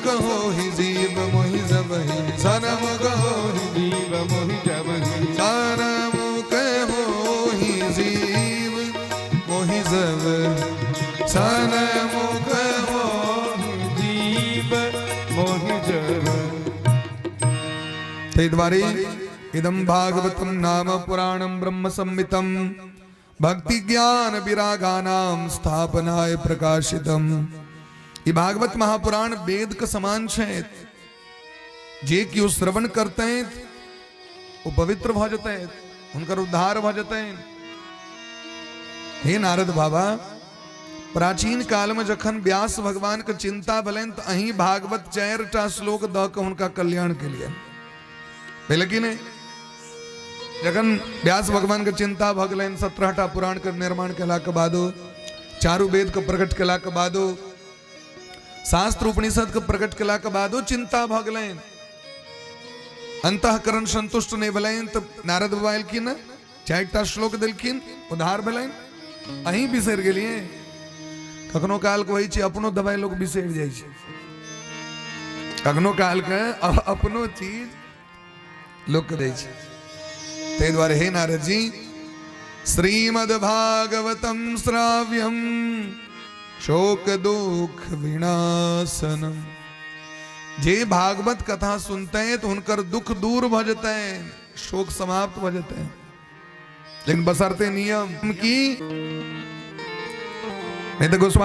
होहि जीव मोहि जबहि, सनमुख होहि जीव मोहि जबहि, सनमुख होहि जीव मोहि जबहि, सनमुख होहि जीव मोहि जबहि। ताहि दुआरे इदम भागवतम नाम पुराणम ब्रह्म संहितम भक्ति ज्ञान विरागानाम स्थापनाय प्रकाशितम। ई भागवत महापुराण वेद के समान छै। जे केओ श्रवण करते ओ पवित्र भऽ जेतै, हुनकर उद्धार भऽ जेतै। हे नारद बाबा, प्राचीन काल में जखन व्यास भगवान के चिंता भेलनि तऽ अहीं भागवत 4टा श्लोक दऽ कऽ हुनका कल्याण केलियनि। भेल कि नहि? जखन व्यास भगवान के चिंता भऽ गेलनि, 17टा पुराण के निर्माण केलाके बादो, चारू वेद के प्रकट केलाके बादो, शास्त्र उपनिषद के प्रकट केलाके बादो चिंता भऽ गेलनि, अंतःकरण संतुष्ट नहि भेलनि, तऽ नारद बाबा एलखिन, 4टा श्लोक देलखिन, उद्धार भेलनि। अहीं बिसरि गेलियै। कखनो काल के होइ छै, अपनो दवाइ लोक बिसरि जाइ छै। कखनो काल के अपनो चीज लोक दै छै। ताहि दुआरे हे नारद जी, श्रीमद् भागवतम श्राव्यम शोक दुख विनाशनम। जे भागवत कथा सुनते हैं तो हुनकर दुख दूर भऽ जेतै, शोक समाप्त भऽ जेतै, लेकिन बसरते नियम की नहीं तो गोस्वामी।